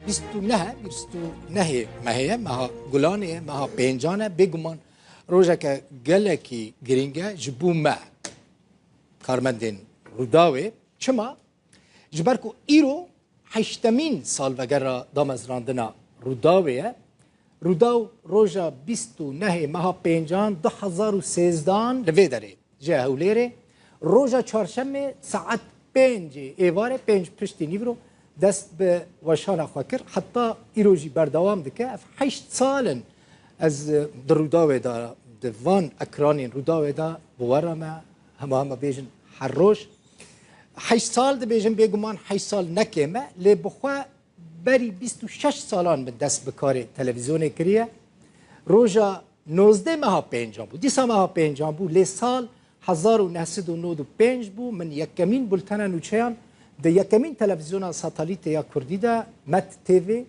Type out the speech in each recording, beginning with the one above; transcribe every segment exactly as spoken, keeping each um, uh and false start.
Bîst û neh e, bîst û nehê mehê ye, meha Gulanê ye, meha pêncan e. Bêguman rojeke gelekî girîng e ji bo me karmendên Rûdawê. Çima? Ji ber ku îro heştemîn salvegera damezrandina Rûdawê ye. Rûdaw roja bîst û nehê meha pêncan du hezar û sêzdehan li vê derê jê Hewlêrê. Roja çarşemê saet pêncê êvarê, pênc piştî nîvro, dest bi weşana xwe kir. Heta îro jî berdewam dike. Ev heşt sal in ez, e, di Rûdawê de, di van ekranên Rûdawê de bi we re me, hema hema bêjin her roj. Heşt sal dibêjin, bêguman heşt sal ne kêm e, lê bi xwe berî bîst û şeş salan min dest bi karê televîzyonê kiriye. Roja nozdeh meha pêncan bû. Dîsa meha pêncan bû, lê sal hezar û neh sed û nod û pênc bû. Min yekemîn bultena nûçeyan di yekemîn televîzyona satelîtê ya Kurdî de, Met T V,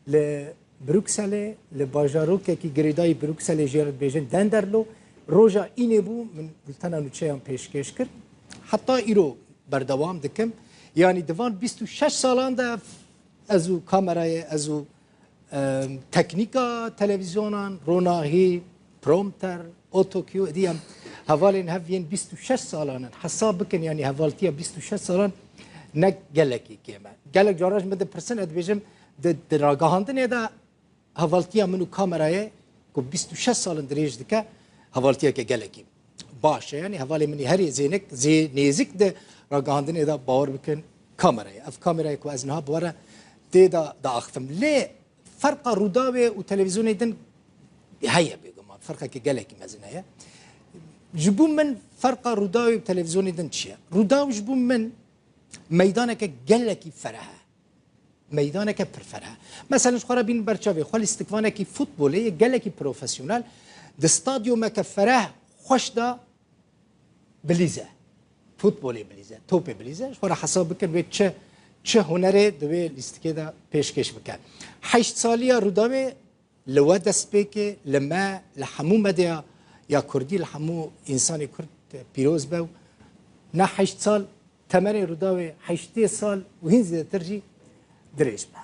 li Brukselê, li bajarokekî girêdayî Brukselê jê re dibêjin Denderlo, roja înê bû, min bultena nûçeyan pêşkêş kir. Heta îro berdewam dikim. Yanî di van bîst û şeş salan de ez û kamerayê, ez û, e, teknîka televîzyonan, ronahî, prompter, autocue, êdî em hevalên hev yên bîst û şeş salan in. Hesab bikin, yanî hevaltiya bîst û şeş salan ne gelekî kêm e. Gelek caran ji min dipirsin, ez dibêjim, di, di ragihandinê de hevaltiya min û kamerayê ku bîst û şeş sal in dirêj dike, hevaltiyeke gelekî baş e. Yanî hevalê min ê herî zênik, zê nêzik di ragihandinê de, bawer bikin, kamera ye. Ev kamerayê ku ez niha bi we re tê de diaxifim. Lê ferqa Rûdawê û televîzyonê din heye bêguman. Ferqeke gelekî mezin heye. Ji bo min ferqa Rûdawê û televîzyonê din çi ye? Rûdaw ji bo min meydaneke gelekî fereh e. Meydaneke pir fereh. Mesela ji xwe re bînin ber çavê xwe lîstikvanekî futbolê yê gelekî profesyonel di stadyumeke fereh xweş de bilîze. Futbolê bilîze, topê bilîze. Ji xwe re hesab bikin wê çi, çi hunerê di wê lîstikê de pêşkêş bike. Heşt saliya Rûdawê li we destpêkê, li me, li hemû medya ya Kurdî, li hemû însanê Kurd pîroz be û ne heşt sal, temenê Rûdawê heştê sal û hîn zêdetir jî dirêj be.